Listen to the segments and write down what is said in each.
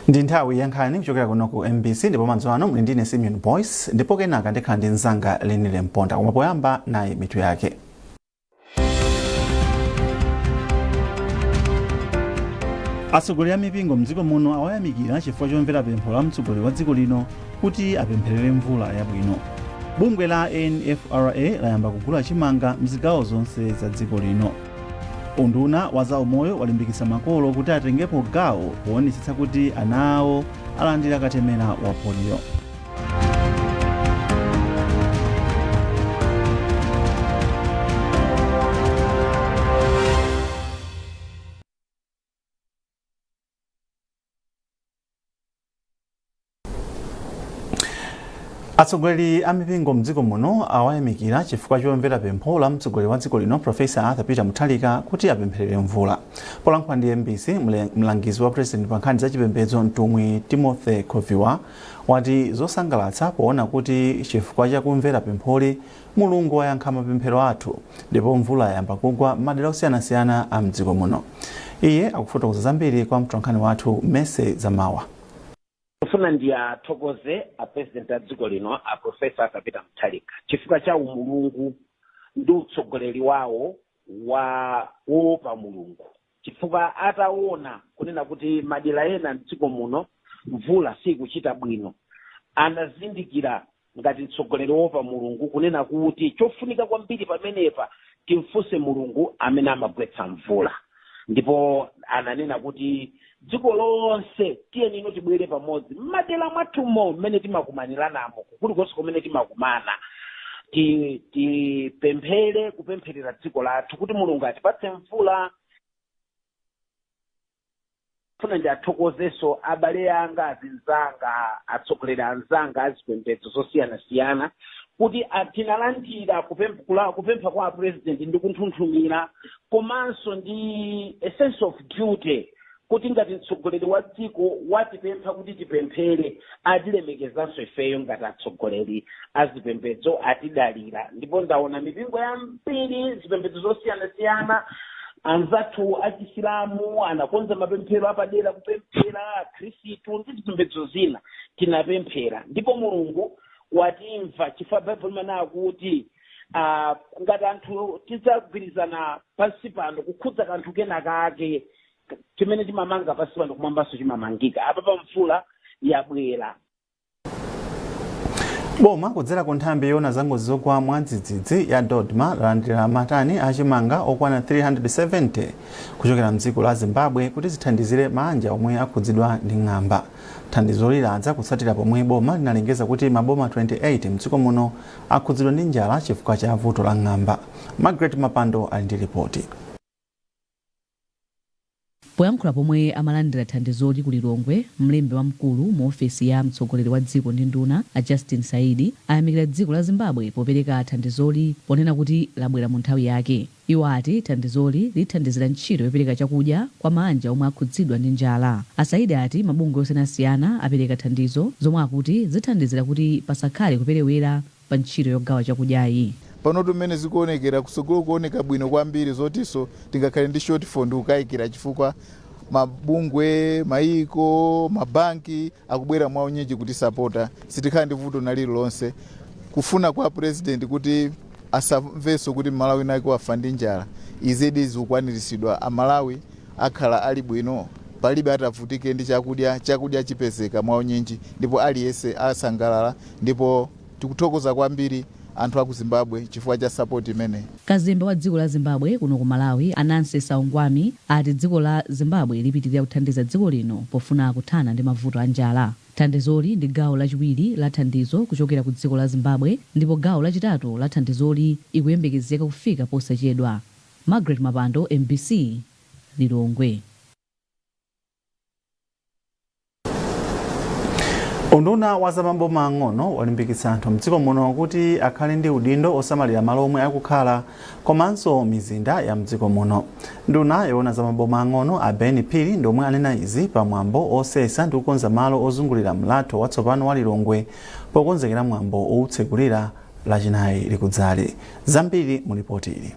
Ndi nthawi ya nkhani kuchokera kuno ku MBC, ndipo madzulo ano muli ndine Simeon Boyce, ndipo kenaka ndikhala ndi mnzanga Lenile Mponda. Koma poyamba, nayi mitu yake. Atsogoleri a mipingo mdziko muno awayamikira chifukwa chomvera pempho la mtsogoleri wa dziko lino kuti apempherere mvula yabwino. Bungwe la NFRA layamba kugula chimanga mzigawo zonse za dziko lino. Unduna wa zaumoyo walimbikitsa makolo kuti atengepo gawo poonetsetsa kuti ana awo alandira katemera wa polio. Atsogoleri a mipingo mdziko muno awayamikira chifukwa chomvera pempho la mtsogoleri wa dziko lino, Profesa Arthur Peter Mutharika, kuti apempherere mvula. Polankhula ndi MBC, mlangizi wa president pa nkhani za chipembedzo, Mtumwi Timothy Khoviwa, wati zosangalatsa poona kuti chifukwa cha kumvera pempholi, Mulungu wayankha mapemphero athu ndipo mvula yayamba kugwa m'madera osiyanasiyana a mdziko muno. Iye akufotokoza zambiri kwa mtolankhani wathu Mese Zamawa. Ndifuna ndiyathokoze a President a dziko lino, a Professor Arthur Peter Mutharika, chifukwa cha umulungu ndi utsogoleri wawo wa woopa Mulungu, chifukwa ataona kunena kuti madera ena mdziko muno mvula sikuchita bwino, anazindikira ngati mtsogoleri woopa Mulungu kunena kuti chofunika kwambiri pamenepa timfunse Mulungu amene amagwetsa mvula. Ndipo ananena kuti dziko lonse tiyeni ino tibwere pamodzi m'madera mwathumo mmene timakumaniranamo, kulikonse kumene timakumana, tipemphere kupempherera dziko lathu kuti Mulungu atipatse mvula. Funa ndiathokozenso abale anga, azinzanga, atsogoleri anzanga azipembedzo zosiyanasiyana kuti tinalandira kupempha kwa President ndi kunthunthumira komanso ndi a sense of duty kuti ngati mtsogoleri wa dziko watipempha kuti tipemphere, atilemekezanso ifeyo ngati atsogoleri azipembedzo, atidalira. Ndipo ndaona mipingo yambiri, zipembedzo zosiyanasiyana, anzathu achisilamu anakonza mapemphero apadera kupemphera, akhristu ndi zipembedzo zina tinapemphera, ndipo Mulungu watimva, chifukwa Baibulo limanena kuti ngati anthu tidzagwirizana pansi pano kukhudza kanthu kena kake, chimene timamanga pansi pano kumwambanso chimamangika. Apa pa mvula yabwera. Boma kudzera ku nthambi yoona za ngozi zogwa mwadzidzidzi ya DoDMA lalandira matani achimanga okwana 370 kuchokera mdziko la Zimbabwe kuti zithandizire maanja omwe akhudzidwa ndi ng'amba. Thandizoli ladza kutsatira pomwe boma linalengeza kuti maboma 28 mdziko muno akhudzidwa ndi njala chifukwa cha vuto la ng'amba. Margaret Mapando ali ndi ripoti. Poyankhula pomwe amalandira thandizoli ku Lilongwe, mlembi wamkulu mu ofesi ya mtsogoleri wa dziko ndi nduna, a Justin Saidi, ayamikira dziko la Zimbabwe popereka thandizoli ponena kuti labwera mu nthawi yake. Iwo ati thandizoli lithandizira ntchito yopereka chakudya kwa maanja omwe akhudzidwa ndi njala. A Saidi ati mabungwe osiyanasiyana apereka thandizo zomwe akuti zithandizira kuti pasakhale kuperewera pa ntchito yogawa chakudyayi. Panotu mmene zikuonekera, kutsogolo kuoneka bwino kwambiri. Zotinso tingakhale ndi shortfall ndikukayikira, chifukwa mabungwe, maiko, mabanki akubwera mwaunyinji kutisapota. Sitikhala ndi vuto na lililonse. Kufuna kwa President kuti asamvenso kuti Malawi nake wafa ndi njala, izidi zikukwaniritsidwa. Amalawi akhala ali bwino, palibe atavutike ndi chakudya. Chakudya chipezeka mwaunyinji ndipo aliyense asangalala, ndipo tikuthokoza kwambiri anthu aku Zimbabwe chifukwa cha support imeneyi. Kazembe wa dziko la Zimbabwe kuno ku Malawi, a Nancy Saungwami, ati dziko la Zimbabwe lipitilira kuthandiza dziko lino pofuna kuthana ndi mavuto a njala. Thandizoli ndi gawo lachiwiri la thandizo kuchokera ku dziko la Zimbabwe ndipo gawo lachitatu la thandizoli ikuyembekezeka kufika posachedwa. Margaret Mapando, MBC, Lilongwe. Unduna wa zamaboma ang'ono walimbikitsa anthu mdziko muno kuti akhale ndi udindo osamalira malo omwe akukhala komanso mizinda ya mdziko muno. Nduna yoona zamaboma ang'ono, a Ben Phiri, ndi omwe anena izi pa mwambo osesa ndi kukonza malo ozungulira mlatho watsopano wa Lilongwe pokonzekera mwambo owutsekulira Lachinayi likudzali. Zambiri mu lipoti ili.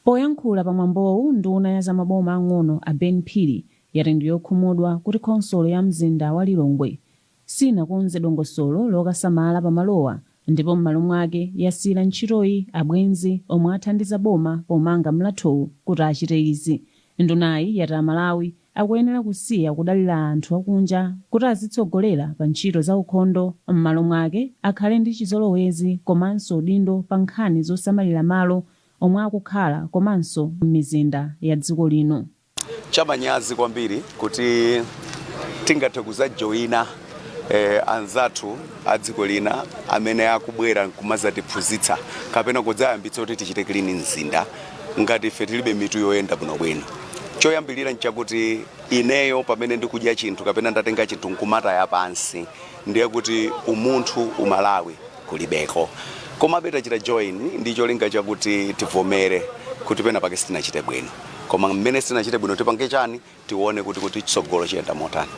Poyankhula pa mwambowu, nduna ya zamaboma ang'ono a Ben Phiri yati ndiyokhumudwa kuti khonsolo ya mzinda wa Lilongwe sinakonze dongosolo lokasamala pamalowa, ndipo m'malo mwake yasiyira ntchitoyi abwenzi omwe athandiza boma pomanga mlathowu kuti achite izi. Ndunayi yati Amalawi akuyenera kusiya kudalira anthu akunja kuti azitsogolera pa ntchito za ukhondo, m'malo mwake akhale ndi chizolowezi komanso udindo pa nkhani zosamalira malo omwe akukhala komanso m'mizinda ya dziko lino. Chamanyazi kwambiri kuti tingathe kuzajoyina anzathu a dziko lina amene akubwera kumazatiphunzitsa kapena kudzayambitsa kuti tichite clean mzinda ngati ife tilibe mitu yoyenda bwinobwino. Choyambilira nchakuti ineyo pamene ndikudya chinthu kapena ndatenga chinthu nkumataya pansi, ndiye kuti umunthu umalawi kulibeko. Komabe tachita join ndi cholinga chakuti tivomere kuti pena pake sitinachite bwino, koma mmene sitinachite bwino tipange chani? Tione kuti chitsogolo chiyenda motani.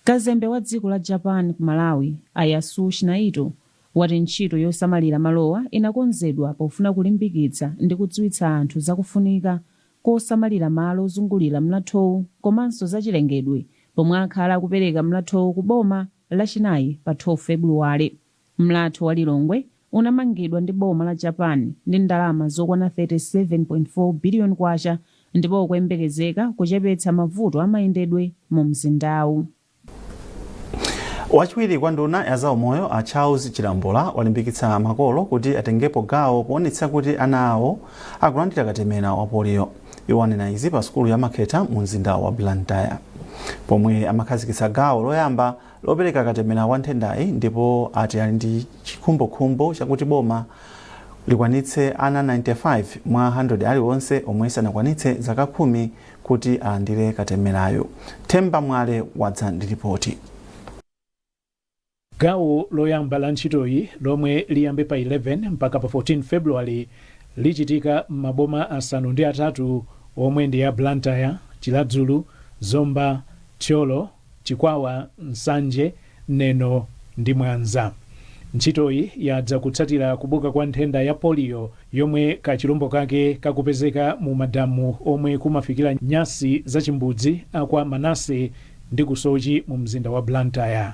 Kazembe wa dziko la Japan ku Malawi, a Yasushi Naito, wati ntchito yosamalira malowa inakonzedwa pofuna kulimbikitsa ndi kudziwitsa anthu zakufunika kosamalira malo ozungulira mlathowu komanso zachilengedwe, pomwe akhala akupereka mlathowu ku boma Lachinayi pa 12 Februwale. Mlatho wa Lilongwe unamangidwa ndi boma la Japan ndi ndalama zokwana 37.4 biliyoni kwacha ndipo ukuyembekezeka kuchepetsa mavuto amayendedwe mu mzindawu. Wachiwiri kwa nduna ya zaumoyo, a Charles Chilambula, walimbikitsa makolo kuti atengepo gawo poonetsa kuti ana awo akulandira katemera wa polio. Iwo anena izi pa sukulu ya Makhetha mu mzinda wa Blantyre pomwe amakhazikitsa gawo loyamba lopereka katemera wa nthendayi, ndipo ati ali ndi chikhumbokhumbo chakuti boma likwanitse ana 95 mwa 100 aliwonse omwe sanakwanitse zaka 10 kuti alandire katemerayo. Themba Mwale wadza ndi ripoti. Gawo loyamba la ntchitoyi, lomwe liyambe pa 11 mpaka pa 14 February, lichitika m'maboma asanu ndi atatu omwe ndi a Blantyre, Chiradzulu, Zomba, Thyolo, Chikwawa, Nsanje, Neno ndi Mwanza. Ntchitoyi yadza kutsatira kubuka kwa nthenda ya polio, yomwe kachilombo kake kakupezeka mu madamu omwe kumafikira nyasi zachimbudzi akwa Manase ndi kusochi mu mzinda wa Blantyre.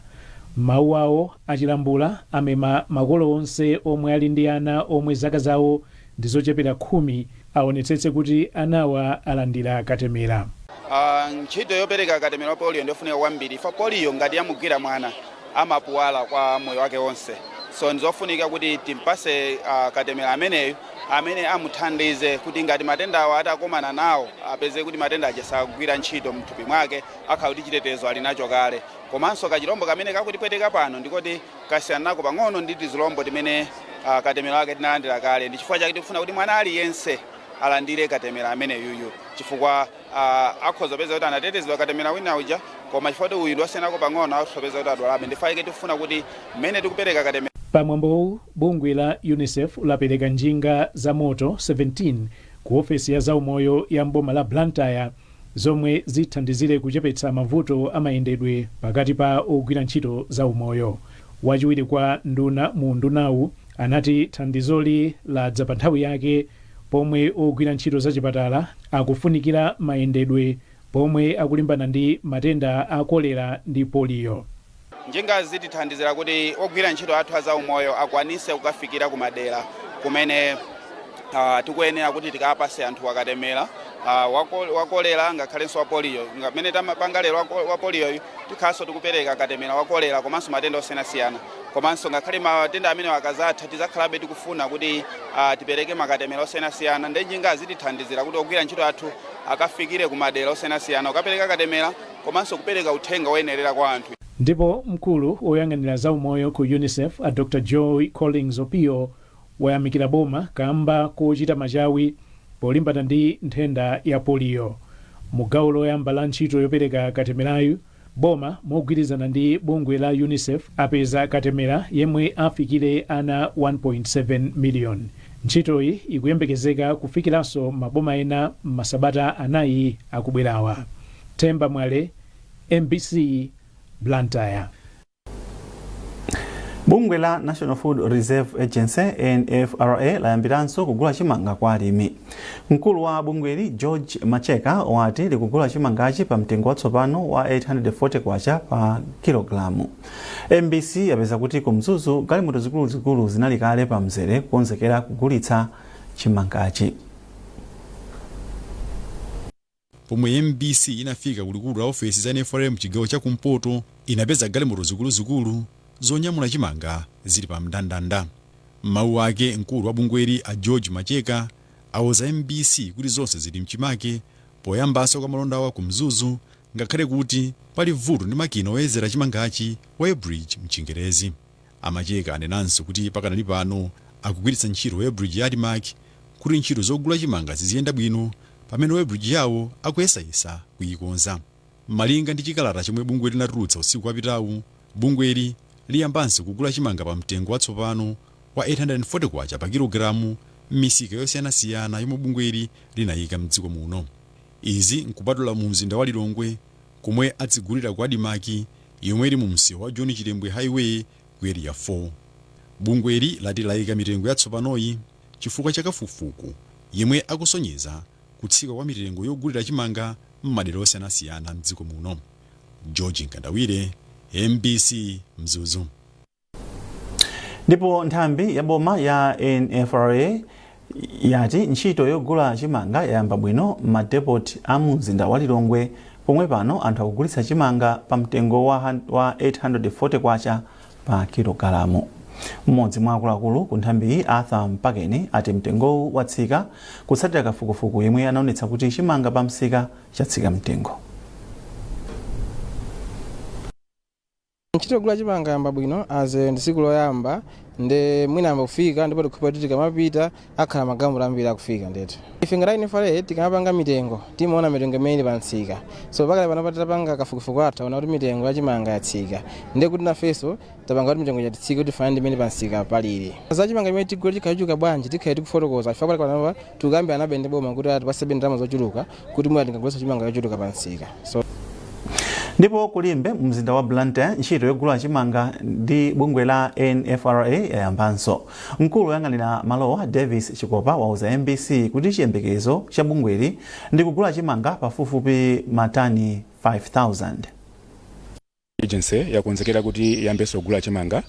Mawu awo, Achilambula amema makolo onse omwe ali ndi ana omwe zaka zawo ndi zochepera 10 aonetsetse kuti anawa alandira katemera. Ntchito yopereka katemera wa polio ndiyofunika kwambiri. Fa polio ngati yamugwira mwana, amapuwala kwa moyo wake wonse, so ndizofunika kuti timpase katemera ameneyo amene amuthandize kuti ngati matenda awo atakomana nawo, apeze kuti matenda aja sagwira ntchito mthupi mwake, akhala kuti chitetezo ali nacho kale. Komanso kachilombo kamene kakutipweteka pano ndikoti kasiyana nako pang'ono ndi tizilombo timene katemera wake tinalandira kale. Ndi chifukwa chake tikufuna kuti mwana aliyense alandire katemera amene yuyu, chifukwa akhoza kupeza kuti anatetezedwa katemera wina uja, koma chifukwa kuti uyu ndiwasiyanako pang'ono, akhoza kupeza kuti adwalabe. Ndichifukwa chake tikufuna kuti mmene tikupereka katemera. Pamwambowu, bungwe la UNICEF lapereka njinga za moto 17 ku ofesi ya zaumoyo ya mboma la Blantyre, zomwe zithandizire kuchepetsa mavuto amayendedwe pakati pa ogwira ntchito zaumoyo. Wachiwiri kwa nduna mu ndunawu anati thandizoli ladza pa nthawi yake pomwe ogwira ntchito zachipatala akufunikira mayendedwe pomwe akulimbana ndi matenda a kolera ndi poliyo. Njinga zitithandizira kuti ogwira ntchito athu azaumoyo akwanise kukafikira kumadera kumene tikuyenera kuti tikapase anthu akatemera wa kolera ngakhalenso wa poliyo. Ngamene tamapanga lero wa poliyoyu, tikhalanso tikupereka katemera wa kolera komanso matenda osiyanasiyana. Komanso ngakhale matenda amene akazatha, tizakhalabe tikufuna kuti tipereke makatemera osiyanasiyana, ndi njinga zitithandizira kuti ogwira ntchito athu akafikire kumadera osiyanasiyana kukapereka katemera komanso kupereka uthenga woyenerera kwa anthu. Ndipo mkulu woyang'anira zaumoyo ku UNICEF, a Dr Joy Collins Opio, wayamikira boma kamba kochita machawi polimbana ndi nthenda ya poliyo. Mu gawo loyamba la ntchito yopereka katemerayu, boma mogwirizana ndi bungwe la UNICEF apeza katemera yemwe afikire ana 1.7 million. Ntchitoyi ikuyembekezeka kufikiranso maboma ena m'masabata 4 akubwerawa. Themba Mwale, MBC, Blantyre. Bungwe la National Food Reserve Agency, NFRA, layambiranso kugula chimanga kwa alimi. Mkulu wa bungweli, George Macheka, wati likugula chimangachi pa mtengo watsopano wa 840 kwacha pa kilogalamu. MBC yapeza kuti ku Mzuzu galimoto zikuluzikulu zinali kale pa mzere kukonzekera kugulitsa chimangachi. Pomwe MBC inafika kulikulu la ofesi za NFRA mchigawo cha kumpoto, inapeza galimoto zikuluzikulu zonyamula chimanga zili pa mndandanda. M'mawu ake, mkulu wa bungweli a George Macheka awuza MBC kuti zonse zili mchimake poyambanso kwa malonda awa ku Mzuzu, ngakhale kuti pali vuto ndi makina oyezera chimangachi, weighbridge mchingerezi. Amacheka anenanso kuti pakanali pano akugwiritsa ntchito weighbridge ya ADMARC kuti ntchito zogula chimanga ziziyenda bwino, pamene weighbridge yawo akuyesayesa kuyikonza. Malinga ndi chikalata chomwe bungwe linatulutsa usiku wapitawu, bungweli liyambanso kugula chimanga pa mtengo watsopano wa 840 kwacha pa kilogalamu m'misika yosiyanasiyana yomwe bungweli linayika mdziko muno. Izi nkupatula mu mzinda wa Lilongwe, komwe adzigulira ku ADMARC yomwe ili mu msewu wa John Chilembwe Highway ku Area 4. Bungweli lati layika mitengo yatsopanoyi chifukwa cha kafukufuku yemwe akusonyeza kutsika kwa mitengo yogulira chimanga m'madera osiyanasiyana mdziko muno. George Nkandawire, MBC, Mzuzu. Ndipo nthambi ya boma ya NFRA yati ntchito yogula chimanga yayamba bwino m'madepot a mu mzinda wa Lilongwe, pomwe pano anthu akugulitsa chimanga pa mtengo wa 840 kwacha pa kilogalamu. Mmodzi mwa akuluakulu ku nthambiyi, Arthur Mpakeni, ati mtengowu watsika kutsatira kafukufuku yemwe anaonetsa kuti chimanga pa msika chatsika mtengo. Ntchito yogula chimanga yamba bwino, as ndi tsiku loyamba ndi mwina amba kufika, ndipo tikukhulupirira kuti tikamapita akhala magalimoto ambiri akufika ndithu. Ife ngati NFRA tikamapanga mitengo timaona mitengo imene ili pa msika, so pakali pano titapanga kafukufuku athu taona kuti mitengo ya chimanga yatsika, ndiye kuti nafenso tapanga kuti mitengo itsike kuti ifanane ndi imene pa msika palili. Za chimanga imene tigule chikhala chochuluka bwanji tikhale tikufotokoza, chifukwa pakali panopa tikukambiranabe ndi boma kuti atipasebe ndalama zochuluka kuti mwina tingagulenso chimanga chochuluka pa msika. So Ndipo ku Limbe mu mzinda wa Blantyre, ntchito yogula chimanga ndi bungwe la NFRA yayambanso. Mkulu woyang'anira malowa, Davis Chikopa, wauza MBC kuti chiyembekezo cha bungweli ndi kugula chimanga pafupifupi matani 5000. Agency yakonzekera kuti iyambenso kugula chimanga,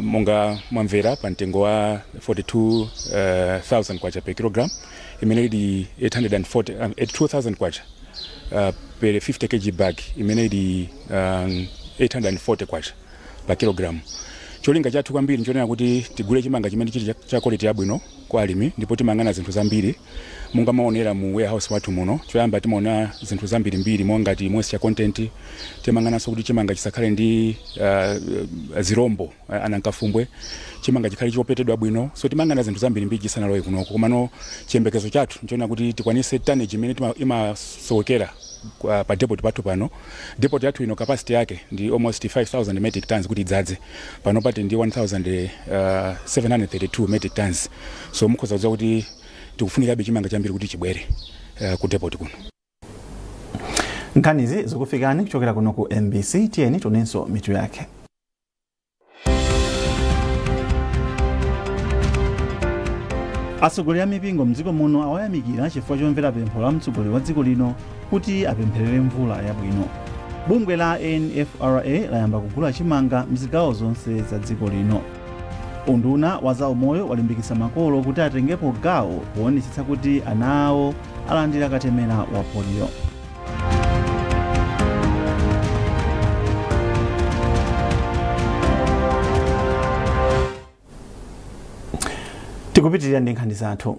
monga mwamvera, pa mtengo wa 42,000 kwacha per kilogram, imene ili 840, 82,000 kwacha per 50 kg bag, imene ili 840 kwacha pa kilogram. Cholinga chathu kwambiri nchonena kuti tigule chimanga chimene chili cha quality yabwino kwa alimi, ndipo timayang'ana zinthu zambiri monga maonera mu warehouse wathu muno. Choyamba timaona zinthu zambirimbiri monga ngati moisture content, timayang'ananso kuti chimanga chisakhale ndi zirombo, anankafumbwe, chimanga chikhale chopetedwa bwino. So timayang'ana zinthu zambirimbiri chisanalowe kunoko. Komano chiyembekezo chathu nchonena kuti tikwanise tonnage imene imasowekera pa depot pathu pano. Depot yathu ino capacity yake ndi almost 5000 metric tons kuti idzadze. Pano pati ndi 1732 metric tons, so mukhoza kudziwa kuti tikufunikabe chimanga chambiri kuti chibwere ku depot kuno. Nkhanizi zikufikani kuchokera kuno ku MBC. Tiyeni tionenso mitu yake. Atsogoleri a mipingo mdziko muno awayamikira chifukwa chomvera pempho la mtsogoleri wa dziko lino kuti apempherere mvula yabwino. Bungwe la NFRA layamba kugula chimanga mzigawo zonse za dziko lino. Unduna wa zaumoyo walimbikitsa makolo kuti atengepo gawo poonetsetsa kuti ana awo alandira katemera wa polio. Tikupitirira ndi nkhani zathu.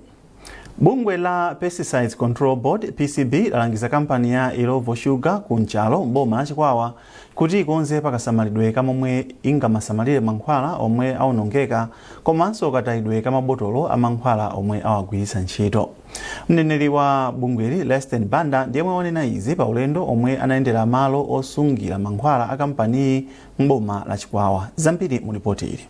Bungwe la Pesticides Control Board, PCB, lalangiza kampani ya Illovo Sugar ku Nchalo m'boma la Chikwawa kuti ikonze pakasamalidwe kamomwe ingamasamalire mankhwala omwe awonongeka komanso katayidwe ka mabotolo a mankhwala omwe awagwiritsa ntchito. Mneneri wa bungweli, Leston Banda, ndiyemwe wanena izi pa ulendo omwe anayendera malo osungira mankhwala a kampaniyi m'boma la Chikwawa. Zambiri mu ripoti ili.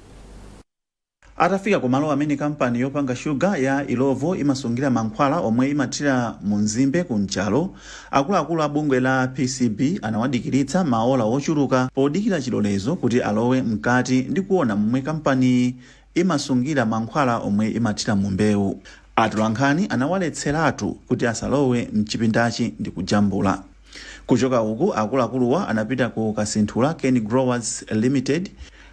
Atafika kumalo amene kampani yopanga shuga ya Illovo imasungira mankhwala omwe imathira mu nzimbe ku Nchalo, akuluakulu a bungwe la PCB anawadikiritsa maola ochuluka podikira chilolezo kuti alowe mkati ndi kuona momwe kampaniyi imasungira mankhwala omwe imathira mu mbewu. Atolankhani anawaletseratu kuti asalowe mchipindachi ndi kujambula. Kuchoka uku, akuluakuluwa anapita ku Kasinthula Cane Growers Limited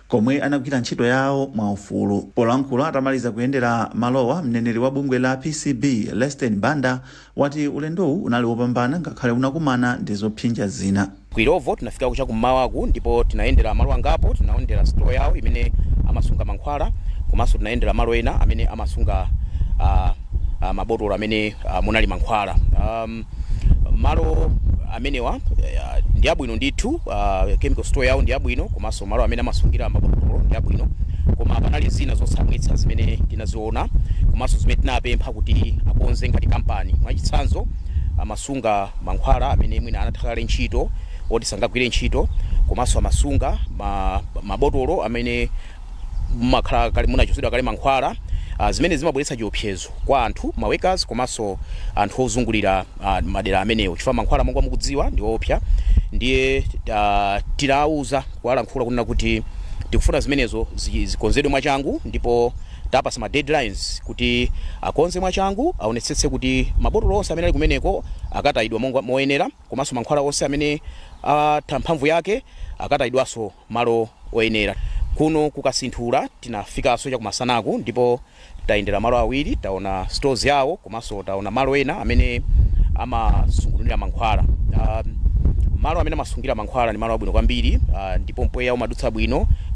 komwe anagwira ntchito yawo mwaufulu. Polankhula atamaliza kuyendera malowa, mneneri wa bungwe la PCB Leston Banda wati ulendowu unali wopambana ngakhale unakumana ndi zopsinja zina. Ku Illovo tinafika chakummawaku ndipo tinayendera malo angapo. Tinayendera store yawo imene amasunga mankhwala, komanso tinayendera malo ena amene amasunga mabotolo amene munali mankhwala. Malo amenewa ndi abwino ndithu. Chemical store yawo ndi abwino, komanso malo amene amasungira mabotolo ndi abwino, koma panali zina zotsamwitsa zimene tinaziona komanso zimene tinapempha kuti akonze ngati kampani. Mwachitsanzo, amasunga mankhwala amene mwina anatha kale ntchito, oti sangagwire ntchito, komanso amasunga mabotolo amene mumakhala kale munachotsedwa kale mankhwala, zimene zimabweretsa chiopsezo kwa anthu, ma workers, komanso anthu ozungulira madera amenewo, chifukwa mankhwala, monga mukudziwa, ndi woopsa. Ndiye tinawuza, kuwalankhula kunena kuti tikufuna zimenezo zikonzedwe mwachangu, ndipo tapasa ma deadlines kuti akonze mwachangu, aonetsetse kuti mabotolo onse amene ali kumeneko akatayidwa monga moyenera, komanso mankhwala onse amene atha mphamvu yake akatayidwanso malo oyenera. Kuno kukasinthula tinafikanso chakumasanaku ndipo tayendera malo awiri. Taona stores yawo komanso taona malo ena amene amasungunulira mankhwala. Malo amene amasungira mankhwala ndi malo abwino kwambiri, ndipo mpweya umadutsa bwino.